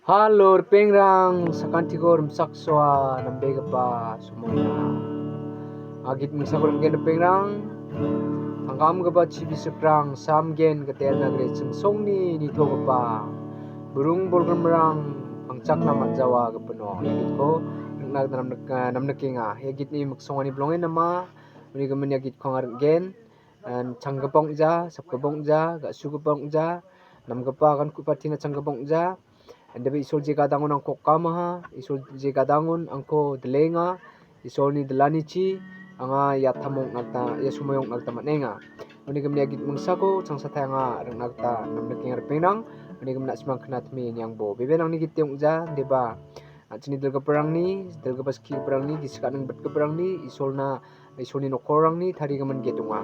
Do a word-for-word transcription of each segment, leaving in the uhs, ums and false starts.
Halo, ripengrang, sakantiko rimchaksoa nambegipa somoina. Agit mingsako rim·gen, ripengrang, tangkamgipa chibisikrang, samgen gitel nagri chingsongni nitogipa burung bolgrimrang pangchakna man·jawa gipino. Ia gitko ringna gita namnik-, ah, namnikenga. Ia gitni miksongani bilongen nama, uni gimin ia gitko anga rim·gen. Ah, changgipa ong·ja, sapgipa ong·ja, ga·sugipa ong·ja, namgipa agan ku·partina changgipa ong·ja. Indiba Isol je gadangon angko okamaha, Isol je gadangon angko dilenga, Isolni dilanichi anga ia tamo ong·na gita, ia somoio ong·na gita man·enga. Uni gimin ia git mingsako changsatai anga rim·na gita namnikenga, ripengrang. Uni gimin na·simang knatime niangbo. Bebe nangni gite ong·ja, indiba an·chingni dilgiparangni, dilgipa skigiparangni, gisik an·ingbitgiparangni, Isolna, Isolni nokkorangni tarigimin git ong·a.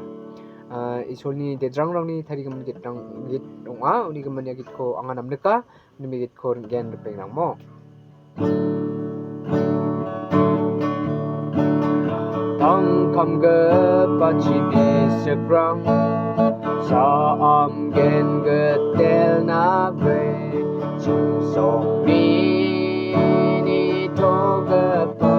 Ah, Isolni dedrangrangni tarigimin gitrang, git ong·a. Uni gimin ia gitko anga namnika, uni gitko rim·gen, ripengrangmo. Tangkamgipa chibisikrang, samgen gitel nagri chingsongni nitogipa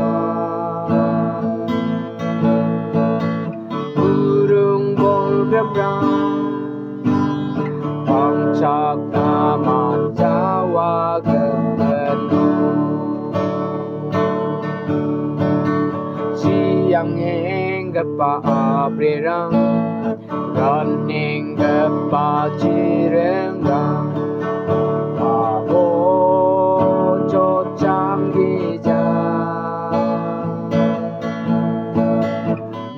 burung bolgrimrang pangchakna man·jawa gipino. Siangenggipa a·brirang, ganenggipa chiringrang, abo chochang gija.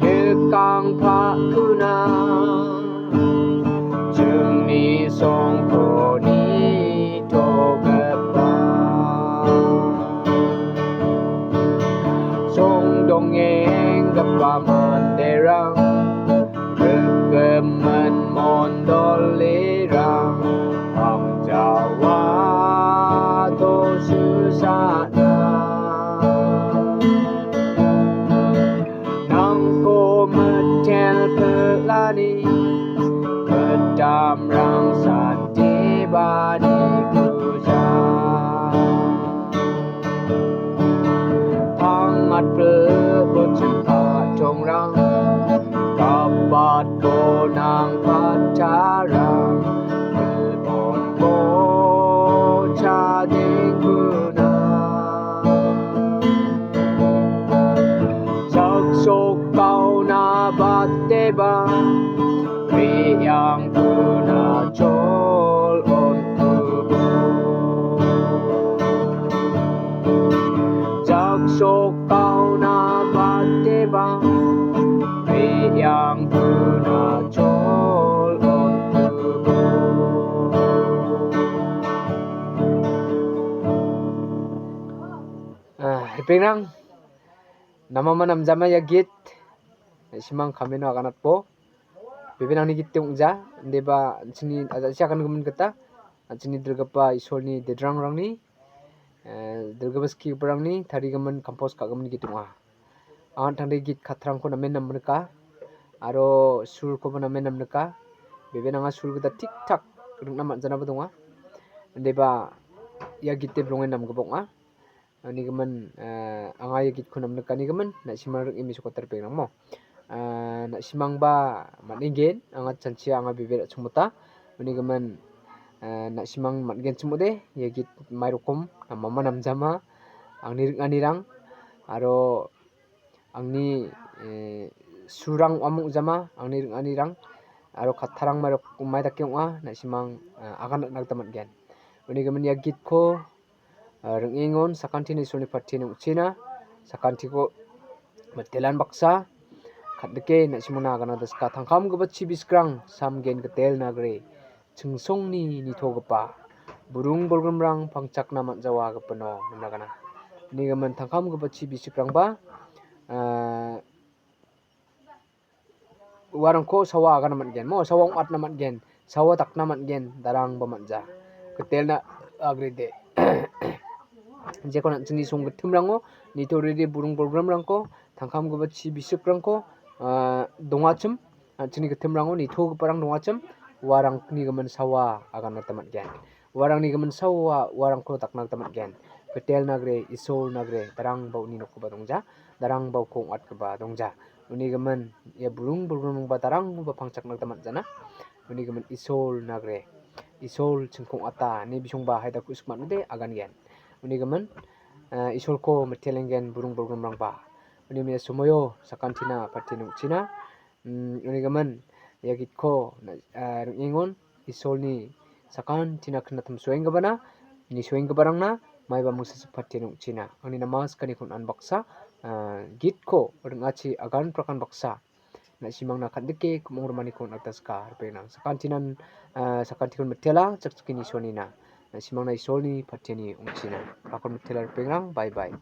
Nikangpakuna chingni songko nitogipa. Songdongenggipa manderang, rikgimin mondolirang, pangjawa to susana. Nangko mitel pil·ani, mitamrang santibani puja. Tangatpil bochim katongrang, kapat bonang katarang, bilbon bocha dengkuna. Jaksokauna bateba, re·angkuna chol onkubo. Jaksokauna bateba, re·angkuna chol onkubo. Ah, ripengrang, namama namjama ia git, na·simang kameno aganatbo. Bebe nangni gite ong·ja, indiba an·chingni aja·si agangimin gita, an·chingni dilgipa Isolni dedrangrangni, eh, dilgipa skigiparangni tarigimin kampos ka·gimin git ong·a. An·tangde git katrangko namen namnika, aro surkoba namen namnika. Bebe nanga sur gita tik-tak ring·na man·janaba donga. Indiba ia gite bilongen namgipa ong·a. Anigimin, eh, anga ia gitko namnikanigimin, na·simang ring·e mesokotaripengrangmo. Eh, na·simangba man·engen, anga chanchia anga bebe ra·chongmota. Anigimin, eh, na·simang man·genchim ong·ode, ia git mairokom, namama namjama, angni ring·anirang, aro angni, eh, surang ong·a mong·jama, angni ring·anirang, aro kattarang mairok-, mai dake ong·a, na·simang, eh, aganatna gita man·gen. Anigimin ia gitko, ah, ring·engon sakantini Isolni patien ong·china, sakantiko mitelan baksa, katdike na·simona agana daska tangkamgipa chibiskrang, samgen gitel nagre, chingsongni nitogipa, burung bolgrimrang pangchakna man·jawa gipino, namnagana. Nigimin tangkamgipa chibisikrangba, ah, uarangko sawa agana man·gen, mo, sawa ong·atna man·gen, sawa dakna man·gen, darangba man·ja. Gitelna agrede. Jekon an·chingni songgittimrango nitoride burung bolgrimrangko, tangkamgipa chi bisikrangko, ah, dongachim, an·chingni gittimrango nitogiparang dongachim, uarangni gimin sawa agana gita man·gen. Uarangni gimin saoa uarangko dakna gita man·gen. Gitel nagre, Isol nagre, darang ba uni nokgipa dongja, darang ba uko ong·atgipa dongja. Uni gimin ia burung bolgrimrangba darangba pangchakna gita man·jana. Uni gimin Isol nagre, Isol chingkong ata ine bisongba haida ku·sik man·ode agangen. Uni gimin, eh, Isolko mitelenggen burung bolgrimrangba. Uni gimin ia somoio sakantina patien ong·china. Mm, uni gimin, ia gitko na-, ah, ring·engon Isolni sakantina knatim soenggipana, nisoenggiparangna maiba mingsa sipatien ong·china. Angni namaskani kon·an baksa, ah, gitko ring·achi agan prakan baksa. Na·simangna kan·dike ku·mong rimaniko on·atna sika, ripengrang. Sakantinan, ah, sakantikon mitela, chakchakeni Isolnina. Na·simangna Isolni patieni ong·china. Rakon mitela, ripengrang, bye bye.